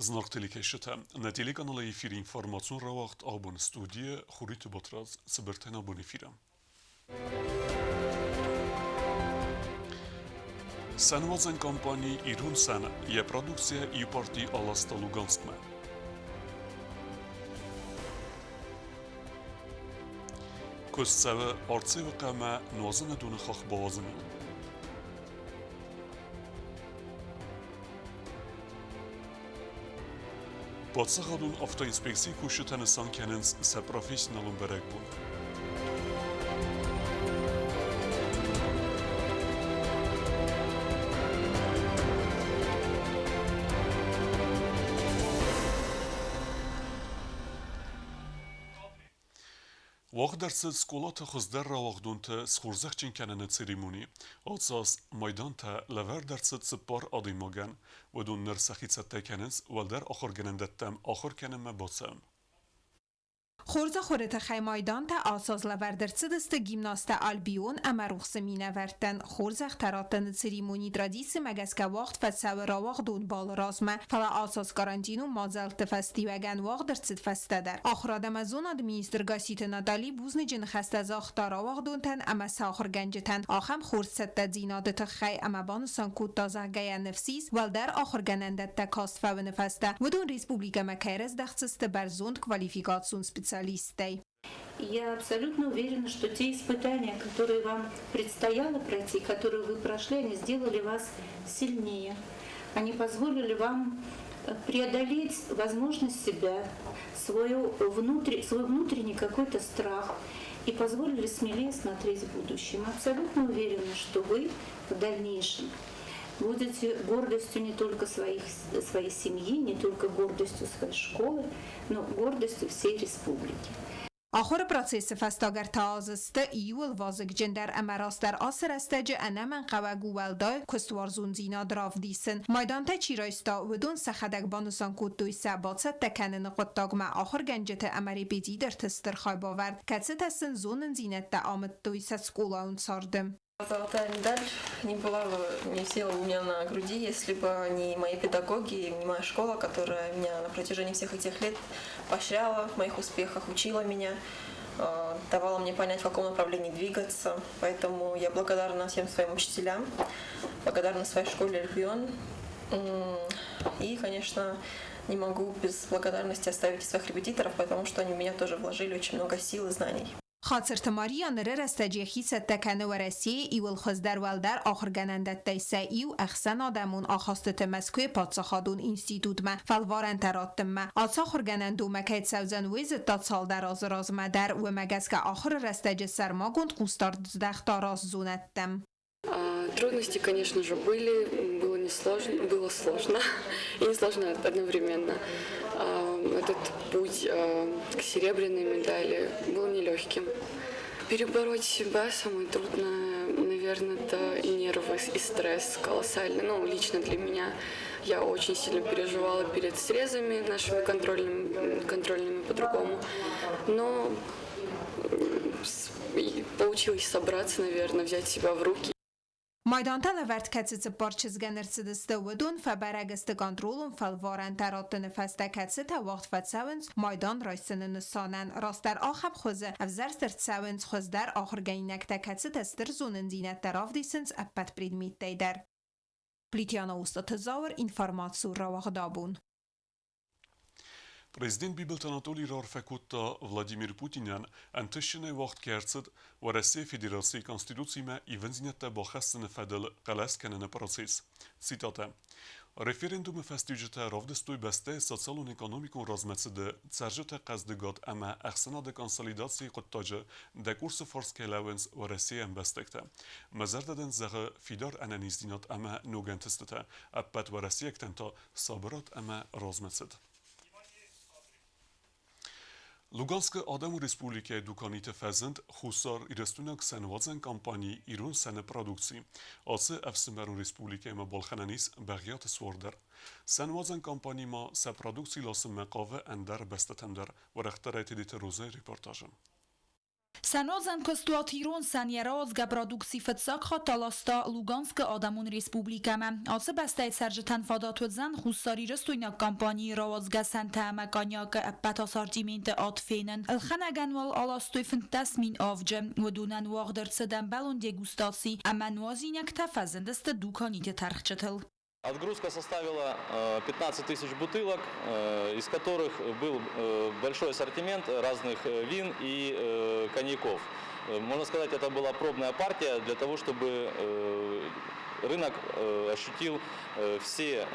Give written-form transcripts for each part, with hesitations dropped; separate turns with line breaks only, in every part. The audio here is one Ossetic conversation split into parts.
Зынаргъ телекӕсджытӕ, нӕ телеканалы эфиры информацион рауагъд абон студийы Хуриты Батрадз цыбыртӕн абон эфиры. Сӕнуадзӕн компани «Ирон сӕн» йӕ продукцийӕ иу парти аласта Луганскмӕ. Куыст цӕуы Арцеуы хъӕмӕ нуазыны доны хахх бауадзыныл. Паддзахадон автоинспекцийы кусджытӕ нысан кӕнынц сӕ профессионалон бӕрӕгбон. Уагъд ӕрцыд скъолаты хуыздӕр рауагъдонты схорзӕхджын кӕныны церемони. Ацы аз майдантӕ лӕвӕрд ӕрцыд цыппар адӕймагӕн. Уыдон ныр сӕхи цӕттӕ кӕнынц уӕлдӕр ахуыргӕнӕндӕттӕм ахуыр кӕнынмӕ бацӕуын.
Хорз ахуыры тыххӕй майдантӕ ацы аз лӕвӕрд ӕрцыдысты гимназтӕ Альбион ӕмӕ Рухсы минӕвӕрттӕн. Хорзӕхтӕ раттыны церемони традицимӕ гӕсгӕ уагъд фӕцӕуы рауагъдон балы размӕ, фӕлӕ ацы аз карантинон мадзӕлтты фӕстиуӕгӕн уагъд ӕрцыд фӕстӕдӕр. Ахуырад ӕмӕ зонады министр Гасситы Натали бузныджы ныхӕстӕ загъта рауагъдонтӕн ӕмӕ сӕ ахуыргӕнджытӕн ахӕм хорз цӕттӕдзинады тыххӕй ӕмӕ банысан кодта, зӕгъгӕ, йӕ ныфс ис, уӕлдӕр ахуыргӕнӕндӕттӕ каст фӕуыны фӕстӕ уыдон республикӕмӕ кӕй раздӕхдзысты бӕрзонд квалификацион специалисттӕй.
Я абсолютно уверена, что те испытания, которые вам предстояло пройти, которые вы прошли, они сделали вас сильнее. Они позволили вам преодолеть возможность себя, свою внутри, свой внутренний какой-то страх и позволили смелее смотреть в будущее. Мы абсолютно уверены, что вы в дальнейшем будете гордостью не только своих, своей семьи, не только гордостью своей школы, но гордостью всей республики.
Ахуыры процессы фӕстаг ӕртӕ азы сты иууыл вазыгджындӕр ӕмӕ растдӕр ацы рӕстӕджы ӕнӕмӕнгхъӕуӕг у уӕлдай куыстуарзондзинад равдисын. Майдантӕ чи райста, уыдон сӕхӕдӕг банысан кодтой сӕ бацӕттӕ кӕныны хъуыддагмӕ ахуыргӕнджыты ӕмӕ репетиторты стыр хайбавӕрд, кӕцытӕ сын зонындзинӕдтӕ амыдтой сӕ скъолайон царды.
Золотая медаль не была бы, не висела у меня на груди, если бы не мои педагоги, не моя школа, которая меня на протяжении всех этих лет поощряла в моих успехах, учила меня, давала мне понять, в каком направлении двигаться. Поэтому я благодарна всем своим учителям, благодарна своей школе «Альбион». И, конечно, не могу без благодарности оставить своих репетиторов, потому что они в меня тоже вложили очень много сил и знаний.
Хацырты Мария ныры рӕстӕджы йӕхи цӕттӕ кӕны Уӕрӕсейы иууыл хуыздӕр уӕлдӕр ахуыргӕнӕндӕттӕй сӕ иу ӕхсӕнадӕмон ахастыты Мӕскуыйы паддзахадон институтмӕ фӕлварӕнтӕ раттынмӕ. Ацы ахуыргӕнӕндонмӕ кӕй цӕудзӕн, уый зыдта цалдӕр азы размӕ дӕр, уымӕ гӕсгӕ ахуыры рӕстӕджы сӕрмагонд хъусдард здӕхта растзонӕдтӕм.
Трудности, конечно же, были. Было несложно, было сложно и несложно одновременно. Этот путь к серебряной медали был нелегким. Перебороть себя самое трудное, наверное, это нервы и стресс колоссальный. Ну, лично для меня я очень сильно переживала перед срезами нашими контрольными, контрольными по-другому. Но получилось собраться, наверное, взять себя в руки.
Майдантӕ лӕвӕрд кӕцы цыппар чызгӕн ӕрцыдысты, уыдон фӕбӕрӕг сты контролон фӕлварӕнтӕ раттыны фӕстӕ, кӕцытӕ уагъд фӕцӕуынц майдан райсыны нысанӕн. Растдӕр ахӕм хуызы ӕвзӕрст ӕрцӕуынц хуыздӕр ахуыргӕнинӕгтӕ, кӕцытӕ стыр зонындзинӕдтӕ равдисынц ӕппӕт предметтӕй дӕр. Плитиана Устаты Зауыр, информацийы рауагъдабон.
Президент Бибылты Анатолий раарфӕ кодта Владимир Путинӕн, ӕнтыстджынӕй уагъд кӕй ӕрцыд Уӕрӕсейы Федерацийы Конституцимӕ ивындзинӕдтӕ бахӕссыны фӕдыл хъӕлӕс кӕныны процесс. Цитатӕ. Референдумы фӕстиуджытӕ равдыстой бӕстӕйы социалон-экономикон размӕцыды, цӕрджыты хъӕздыгад ӕмӕ ӕхсӕнады консолидацийы хъуыддаджы дӕ курсы фарс кӕй лӕууынц Уӕрӕсейы ӕмбӕстӕгтӕ. Мӕ зӕрдӕ дын зӕгъы фидар ӕнӕниздзинад ӕмӕ ног ӕнтыстытӕ, ӕппӕт уӕрӕсейӕгтӕн та сабырад ӕмӕ размӕцыд. Луганскы Адӕмон Республикӕйы дуканиты фӕзынд Хуссар Ирыстойнаг сӕнуадзӕн компани «Ирон сӕны продукци». Ацы ӕфсымӕрон республикӕимӕ балхӕнӕн ис Бӕгъиаты суар дӕр. Сӕнуадзӕн компани ма сӕ продукци ласынмӕ хъавы ӕндӕр бӕстӕтӕм дӕр, уӕрӕхдӕрӕй Тедеты Розӕйы репортажы.
Сӕнуадзӕн куыстуат «Ирон сӕн» йӕ рауадзгӕ продукци фыццаг хатт аласта Луганскы Адӕмон Республикӕмӕ. Ацы бӕстӕйы цӕрджытӕн фадат уыдзӕн хуссарирыстойнаг компанийы рауадзгӕ сӕнтӕ ӕмӕ коньякы ӕппӕт ассортименты ад фенын. Ӕлхӕнӕгӕн уал аластой 15 000 авджы. Уыдонӕн уагъд ӕрцыд ӕмбӕлон дегустаци ӕмӕ нуазинӕгтӕ фӕзындысты дуканиты тӕрхджытыл.
Отгрузка составила 15 тысяч бутылок, из которых был большой ассортимент разных вин и коньяков. Можно сказать, это была пробная партия для того, чтобы рынок ощутил все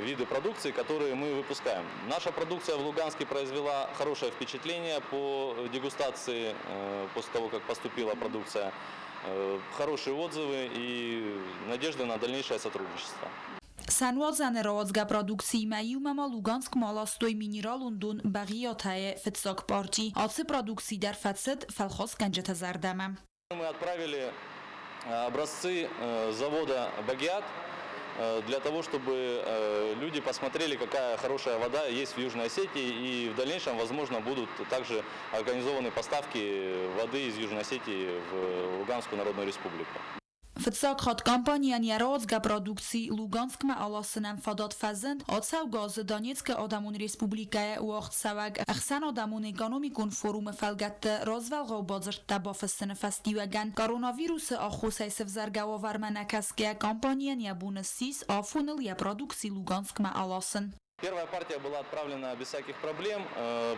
виды продукции, которые мы выпускаем. Наша продукция в Луганске произвела хорошее впечатление по дегустации после того, как поступила продукция. Хорошие отзывы и надежда на дальнейшее сотрудничество.
Сӕнуадзӕны рауадзгӕ продукциимӕ иумӕ ма Луганскмӕ аластой минералон дон Бӕгъиатӕйы фыццаг парти. Ацы продукци дӕр фӕцыд фӕлхасгӕнджыты зӕрдӕмӕ.
Мы отправили образцы завода «Багиат» для того, чтобы люди посмотрели, какая хорошая вода есть в Южной Осетии, и в дальнейшем, возможно, будут также организованы поставки воды из Южной Осетии в Луганскую Народную Республику.
Фыццаг хатт компанийӕн йӕ рауадзгӕ продукци Луганскмӕ аласынӕн фадат фӕзынд ацӕугӕ азы Донецкы Адӕмон Республикӕйы уагъдцӕуӕг ӕхсӕнадӕмон экономикон форумы фӕлгӕтты развӕлгъау бадзырдтӕ бафыссыны фӕстиуӕгӕн. Коронавирусы аххосӕй сӕвзӕргӕ уавӕрмӕ нӕкӕсгӕйӕ компанийӕн йӕ бон ссис афоныл йӕ продукци Луганскмӕ аласын.
Первая партия была отправлена без всяких проблем.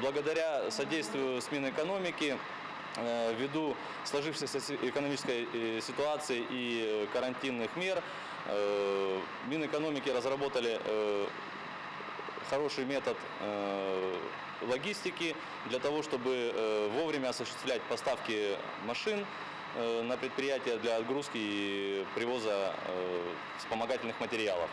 Благодаря содействию с Минэкономики, ввиду сложившейся экономической ситуации и карантинных мер, Минэкономики разработали хороший метод логистики для того, чтобы вовремя осуществлять поставки машин на предприятия для отгрузки и привоза вспомогательных материалов.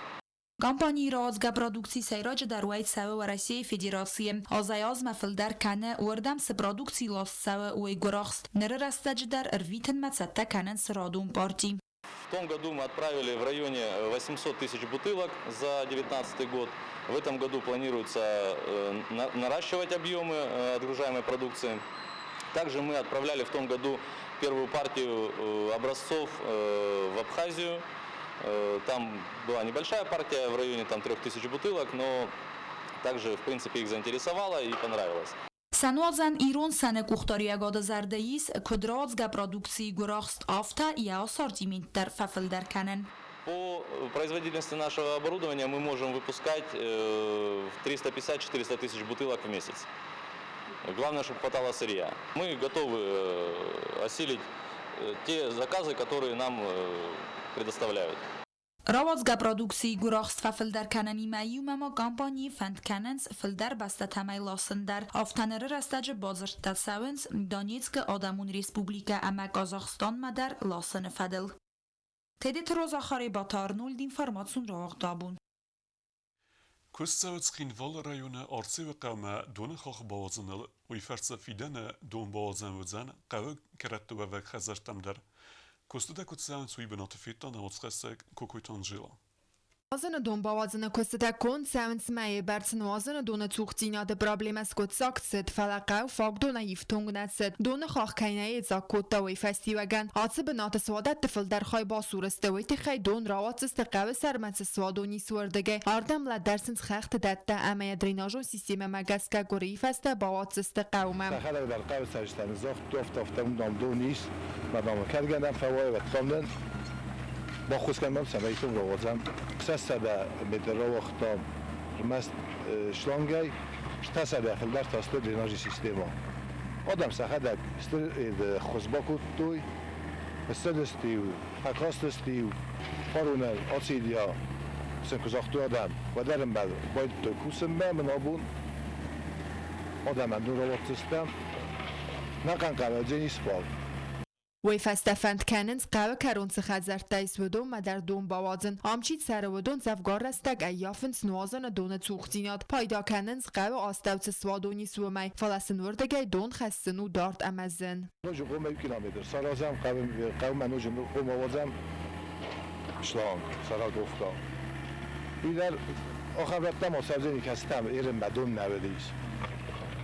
Компанийы рауадзгӕ продукци сӕйраджыдӕр уӕй цӕуы Уӕрӕсейы Федерацийы. Азӕй-азмӕ фылдӕр кӕны, уырдӕм цы продукци ласт цӕуы, уый гуырахст. Ныры рӕстӕджы дӕр ӕрвитынмӕ цӕттӕ кӕнынц радон парти.
В том году мы отправили в районе 800 тысяч бутылок за 2019 год. В этом году планируется наращивать объемы отгружаемой продукции. Также мы отправляли в том году первую партию образцов в Абхазию. Там была небольшая партия в районе там, 3000 бутылок, но также, в принципе, их заинтересовало и понравилось.
Сӕнуадзӕн «Ирон сӕн»-ы къухдариуӕгады зӕрды ис, куыд рауадзгӕ продукцийы гуырахст, афтӕ йӕ ассортимент дӕр фӕфылдӕр кӕнын.
По производительности нашего оборудования мы можем выпускать 350-400 тысяч бутылок в месяц. Главное, чтобы хватало сырья. Мы готовы осилить те заказы, которые нам предоставляют.
Рауадзгӕ продукцийы гуырахст фӕфылдӕр кӕнынимӕ иумӕ ма компанийы фӕнд кӕнынц фылдӕр бӕстӕтӕм ӕй ласын дӕр. Афтӕ ныры рӕстӕджы бадзырдтӕ цӕуынц Донецкы Адӕмон Республикӕ ӕмӕ Казахстанмӕ дӕр ласыны фӕдыл. Тедеты Роза, Харебаты Арнольд, информацион рауагъд «Абон».
Куыст цӕуы Цхинвалы районы Арцеуы хъӕумӕ доны хахх бауадзыныл, уый фӕрцы фидӕны дон бауадзӕн уыдзӕн хъӕуы кӕрӕтты уӕвӕг хӕдзӕрттӕм дӕр. Куыстытӕ куыд цӕуынц, уый бынаты федта нӕ уацхӕссӕг Кокойты Анжела.
Нуазыны дон бауадзыны куыстытӕ конд цӕуынц мӕйы бӕрц. Нуазыны доны цухдзинады проблемӕ скъуыддзаг цыд, фӕлӕ хъӕу фаг донӕй ифтонг нӕ цыд. Доны хахх кӕй нӕ йедзаг кодта, уый фӕстиуӕгӕн. Ацы бынаты суадӕтты фылдӕр хай басур сты, уый тыххӕй дон рауадздзысты хъӕуы сӕрмӕ цы суадон ис, уырдыгӕй. Ардӕм лӕдӕрсынц хӕхты дӕттӕ ӕмӕ йӕ дренажон системӕмӕ гӕсгӕ къуырийы фӕстӕ бауадздзысты хъӕумӕ.
Сӕхӕдӕг дӕр хъӕуы цӕрджытӕн загътой, афтӕ уым дон ис, мӕ дам кӕдгӕнӕн фӕуай, уӕд дам баххуыс кӕнӕм, цӕмӕй дон рауадзӕм. 600 метр рауагътам ӕрмӕст шлангӕй, 600 фылдӕр та сты дренажы системӕ. Адӕм сӕхӕдӕг стыр ӕххуыс бакодтой, ссыдысты-иу, фӕкастысты-иу, фаронӕн ацы идея сын куы загътой адӕм, уӕд ӕрӕмбӕл байдыдтой кусынмӕ, мын абон адӕмӕн дон рауадздзыстӕм. Нӕхъӕн хъӕуы фаг.
Уый фӕстӕ фӕнд кӕнынц хъӕуы кӕрон цы хӕдзӕрттӕ ис, уыдонмӕ дӕр дон бауадзын. Ам чи цӕры, уыдон дзӕвгар рӕстӕг ӕййафынц нуазыны доны цухдзинад. Пайда кӕнынц, хъӕуы астӕу цы суадон ис, уымӕй. Фӕлӕ сын уырдыгӕй дон хӕссын у дард ӕмӕ зын.
Ноджы хъуамӕ 1 километр саразӕм, хъӕумӕ ноджы хъуамӕ уадзӕм шланг, сарадовка. Уый дӕр ахӕм рӕттӕм ацӕудзӕни, кӕцытӕм ерынмӕ дон нӕ уыдис.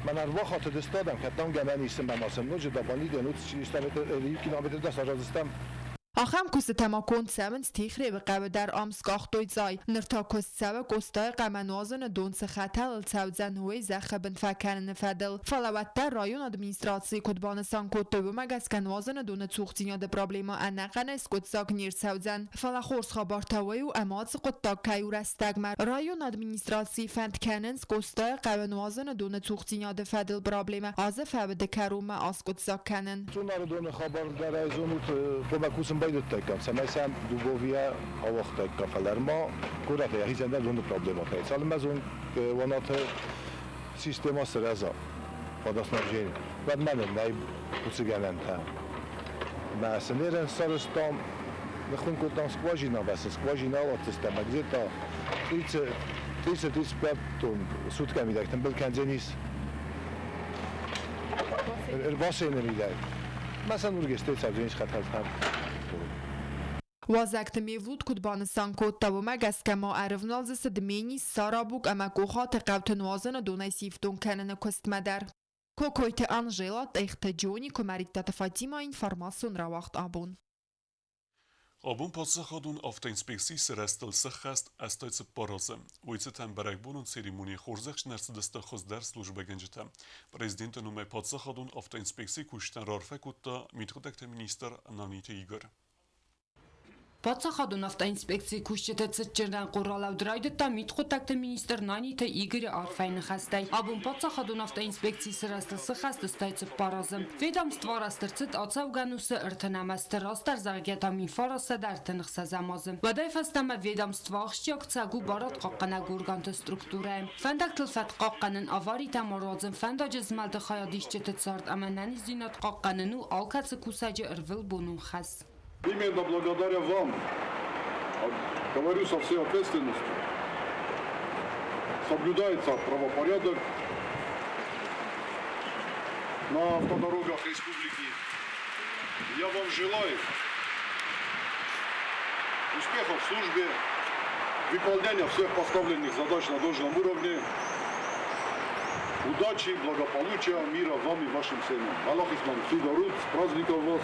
Мӕн ӕрвахатыдыстадӕм, кӕд гӕнӕн исын бамасын, ноджы дополнительно 400 метр, 1 километр да сараздзыстӕм.
Ахӕм куыстытӕ ма конд цӕуынц Тихревы хъӕуы дӕр, ам скъахтой цъай. Ныр та куыст цӕуы Къостайы хъӕумӕ нуазыны дон цы хӕтӕлыл цӕудзӕн, уый зӕххы бын фӕкӕныны фӕдыл. Фӕлӕ уӕддӕр районы администрацийы куыд банысан кодтой, уымӕ гӕсгӕ нуазыны доны цухдзинады проблемӕ ӕнӕхъӕнӕй скъуыддзаг не рцӕудзӕн. Фӕлӕ хорз хабар та уый у, ӕмӕ ацы хъуыддаг кӕй у рӕстӕгмӕ. Районы администрацийы фӕнд кӕнынц Къостайы хъӕуы нуазыны доны цухдзинады фӕдыл проблемӕ азы фӕуды кӕронмӕ аскъуыддзаг кӕнын.
Цъунары доны хабар дӕр ӕй зонут, хъуамӕ кусын байдыдтаиккам, цӕмӕй сӕм Дубовийӕ ауагътаиккам, фӕлӕ ма горӕты йӕхицӕн дӕр доны проблемӕтӕ. Цалынмӕ зон уанаты система сырӕза, водоснабжение, уӕдмӕ нын нӕй уыцы гӕнӕнтӕ. Мӕ сынерӕн сарӕзтам, ныххуын кодтам скважина, бӕс скважина ауадздзыстӕм, где-то 30-35 тонн суткӕ мидӕг тымбыл кӕндзӕнис бассейны мидӕг. Мӕсӕн уыргестӕй цӕудзӕнис хӕтӕлтӕм.
Уазӕгты Мевлуд куыд банысан кодта, уымӕ гӕсгӕ ма ӕрывналдзысты Дменис, Сарабук ӕмӕ Къохаты хъӕуты нуазыны донӕй сифтонг кӕныны куыстмӕ дӕр. Кокойты Анжела, Тъехты Джони, Куымӕридтаты Фатима, информацион рауагъд «Абон».
Абон паддзахадон автоинспекцийы сырӕзтыл сӕххӕст 84 азы. Уый цытӕн бӕрӕгбонон церемонийы хорзӕхджын ӕрцыдысты хуыздӕр службӕгӕнджытӕ. Президенты номӕй паддзахадон автоинспекцийы кусджытӕн раарфӕ кодта мидхъуыддӕгты министр Наниты Игорь.
Паддзахадон автоинспекцийы кусджыты цытджын рӕнхъон ралӕуд райдыдта мидхъуыддӕгты министр Наниты Игоры арфӕйы ныхӕстӕй. Абон паддзахадон автоинспекцийы сырӕзтыл сыхӕст 84 азы. Ведомство арӕзт ӕрцыд ацӕугӕ ӕнусы 30-ӕм азты, растдӕр зӕгъгӕ та 1936-ӕм азы. Уӕдӕй фӕстӕмӕ ведомство ахсджиаг цӕг у барадхъахъхъӕнӕг органты структурӕйы. Фӕндӕгтыл фӕткхъахъхъӕнын, аваритӕ ма руадзын, фӕндаджы змӕлды хайадисджыты цард ӕмӕ ӕнӕниздзинад хъахъхъӕнын у алкӕцы кусӕджы ӕрвылбонон хӕс.
Именно благодаря вам, говорю со всей ответственностью, соблюдается правопорядок на автодорогах республики. Я вам желаю успехов в службе, выполнения всех поставленных задач на должном уровне, удачи, благополучия, мира вам и вашим семьям. Аллах исман, с праздником вас!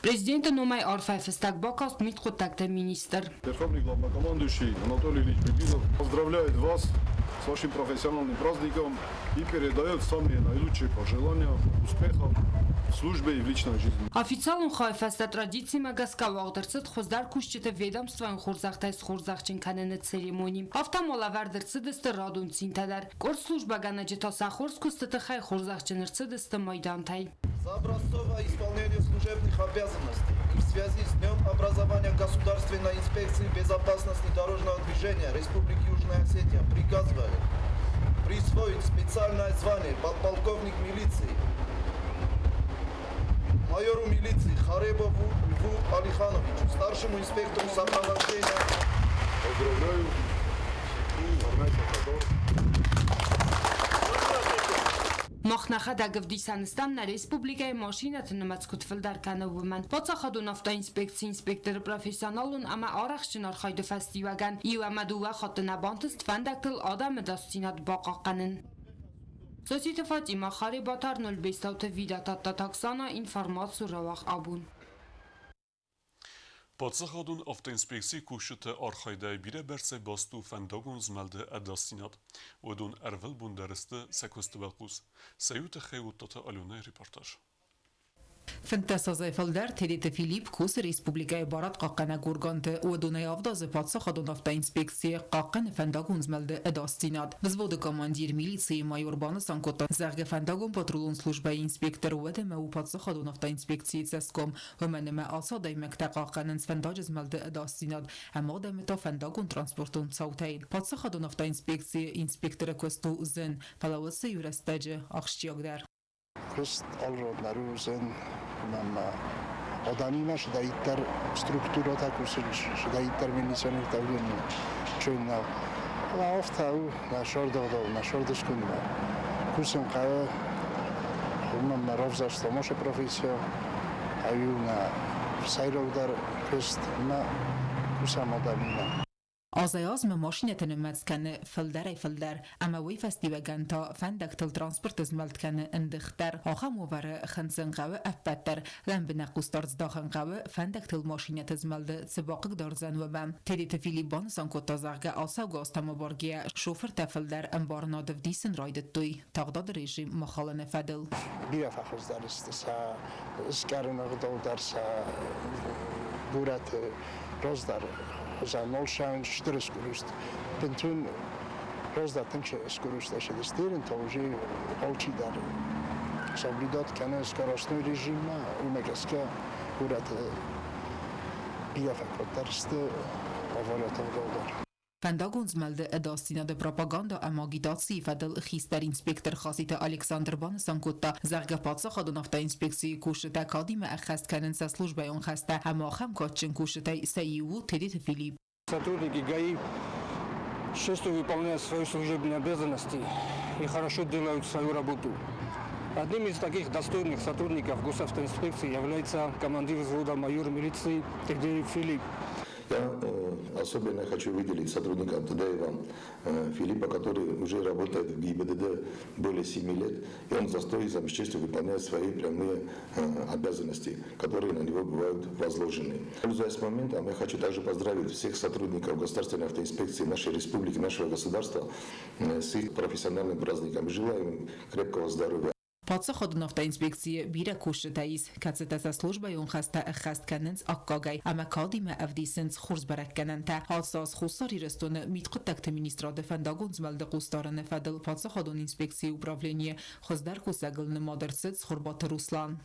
Президенты номӕй арфӕйы фыстӕг бакаст мидхъуыддӕгты министр.
Верховный главнокомандующий Анатолий Ильич Бибилов поздравляет вас с вашим профессиональным праздником и передает самые наилучшие пожелания успехов в службе и в личной жизни.
Официалон хайы фӕстӕ традицимӕ гӕсгӕ уагъд ӕрцыд хуыздӕр кусджыты ведомствойӕн хорзӕхтӕй схорзӕхджын кӕныны церемони. Афтӕ ма лӕвӕрд ӕрцыдысты радон цинтӕ дӕр. Къорд службӕгӕнӕджы та сӕ хорз куысты тыххӕй хорзӕхджын ӕрцыдысты майдантӕй.
За образцовое исполнение служебных обязанностей и в связи с Днем образования Государственной инспекции безопасности дорожного движения Республики Южная Осетия приказываю присвоить специальное звание подполковник милиции майору милиции Харебову Льву Алихановичу, старшему инспектору сопровождения.
Поздравляю. Армейский.
Мах нӕхӕдӕг ӕвдисӕн стӕм, нӕ республикӕйы машинӕты нымӕц куыд фылдӕр кӕны, уымӕн. Паддзахадон автоинспекцийы инспекторы профессионалон ӕмӕ арӕхстджын архайды фӕстиуӕгӕн иу ӕмӕ дыууӕ хатты нӕ бантыст фӕндӕгтыл адӕмы ӕдасдзинад бахъахъхъӕнын. Соситы Фатима, Харебаты Арнольд, Бестауты Вида, Тадтаты Оксана, информацион рауагъд «Абон».
Паддзахадон автоинспекцийы кусджыты архайдӕй бирӕбӕрцӕй баст у фӕндагон змӕлды ӕдасдзинад. Уыдон ӕрвылбон дӕр сты сӕ куысты уӕлхъус. Сӕ иу тыххӕй Уыдтаты Аленӕйы репортаж.
15 азӕй фылдӕр Тедеты Филипп кусы республикӕйы барадхъахъхъӕнӕг органты. Уыдонӕй 7 азы паддзахадон автоинспекцийы хъахъхъӕны фӕндагон змӕлды ӕдасдзинад. Взводы командир, милицийы майор банысан кодта, зӕгъгӕ, фӕндагон патрулон службӕйы инспектор уӕд ӕмӕ у паддзахадон автоинспекцийы цӕсгом, уымӕн ӕмӕ ацы адӕймӕгтӕ хъахъхъӕнынц фӕндаджы змӕлды ӕдасдзинад ӕмӕ адӕмы та фӕндагон транспортон цаутӕй. Паддзахадон автоинспекцийы инспекторы куыст у зын, фӕлӕ уыцы иу рӕстӕджы ахсджиагдӕр.
Куыст алыран дӕр у зын, ӕмӕ адӕмимӕ цыдӕриддӕр структурӕтӕ кусынц, цыдӕриддӕр милиционертӕ, уыдон зын нӕу. Фӕлӕ афтӕ у нӕ царды ӕгъдау, нӕ царды скондмӕ. Кусын хъӕуы, уымӕн ӕмӕ равзӕрстам ацы профессийӕ, ай у нӕ сӕйрагдӕр куыст ӕмӕ кусӕм адӕмимӕ.
Азӕй-азмӕ машинӕты нымӕц кӕны фылдӕрӕй-фылдӕр, ӕмӕ уый фӕстиуӕгӕн та фӕндӕгтыл транспорты змӕлд кӕны ӕндыгъддӕр. Ахӕм уавӕры хынцын хъӕуы ӕппӕт дӕр. Лӕмбынӕг хъусдард здахын хъӕуы фӕндӕгтыл машинӕты змӕлды цы бахъыгдардзӕн, уымӕ. Тедеты Филипп банысан кодта, зӕгъгӕ, ацӕугӕ азтӕм абаргӕйӕ шофыртӕ фылдӕр ӕмбарынад ӕвдисын райдыдтой тагъдады режим ма халыны фӕдыл.
Бирӕ фӕхуыздӕр сты сӕ скъӕрыны ӕгъдау дӕр, сӕ горӕты раздӕр хуызӕн нал сӕн стыр скъуруст. Бынтон раздӕр тынг скъурустӕ сыдысты, та уже алчидӕр соблюдать кӕны скоростной режиммӕ, уымӕ гӕсгӕ горӕты бирӕ фӕкъаддӕр сты авариятӕ ӕгъдау дӕр.
Фӕндагон змӕлды ӕдасдзинады пропагандӕ ӕмӕ агитацийы фӕдыл хистӕр инспектор Хаситы Александр банысан кодта, зӕгъгӕ, паддзахадон автоинспекцийы кусджытӕ кадимӕ ӕххӕст кӕнынц сӕ службӕйон хӕстӕ ӕмӕ ахӕм кадджын кусджытӕй сӕ иу у Тедеты Филипп.
Сотрудники ГАИ с честью выполняют свои служебные обязанности и хорошо делают свою работу. Одним из таких достойных сотрудников госавтоинспекции является командир взвода майор милиции Тедеев Филипп.
Я особенно хочу выделить сотрудника Тедеева Филиппа, который уже работает в ГИБДД более 7 лет, и он за с честью выполняет свои прямые обязанности, которые на него бывают возложены. Пользуясь моментом, я хочу также поздравить всех сотрудников Государственной автоинспекции нашей республики, нашего государства с их профессиональным праздником. Желаю им крепкого здоровья.
Паддзахадон автоинспекцийы бирӕ кусджытӕ ис, кӕцытӕ сӕ службӕйон хӕстӕ ӕххӕст кӕнынц аккагӕй ӕмӕ кадимӕ ӕвдисынц хорз бӕрӕггӕнӕнтӕ. Ацы аз Хуссар Ирыстоны Мидхъуыддӕгты министрады фӕндагон змӕлды хъусдарыны фӕдыл паддзахадон инспекцийы управленийы хуыздӕр кусӕгыл нымад ӕрцыд Цхуырбаты Руслан.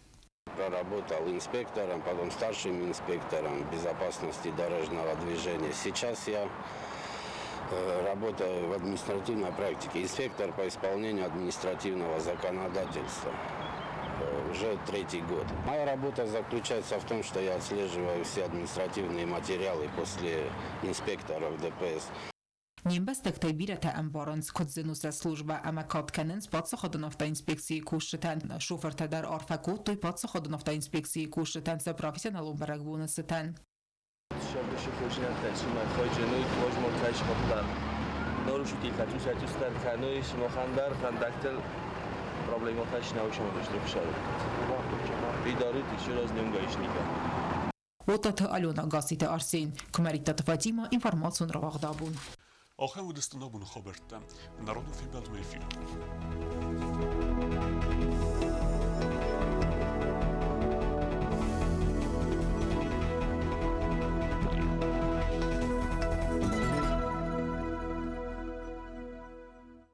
Проработал инспектором, потом старшим инспектором безопасности дорожного движения. Сейчас я работаю в административной практике, инспектор по исполнению административного законодательства. Уже третий год. Моя работа заключается в том, что я отслеживаю все административные материалы после инспекторов ДПС.
Не мбӕстӕгтӕй бирӕтӕ ӕмбарынц, куыд зын у сӕ службӕ ӕмӕ кад кӕнынц паддзахадон автоинспекцийы кусджытӕн. Шофыртӕ дӕр арфӕ кодтой паддзахадон автоинспекцийы кусджытӕн сӕ профессионалон бӕрӕгбоны цытӕн. Уататы Алена, Гасситы Арсен, Куымӕридтаты Фатимӕ, информацион рауагъд абон.
Ахӕм уыдысты нӕ боны хабӕрттӕ. Народон фембӕлдмӕ эфир.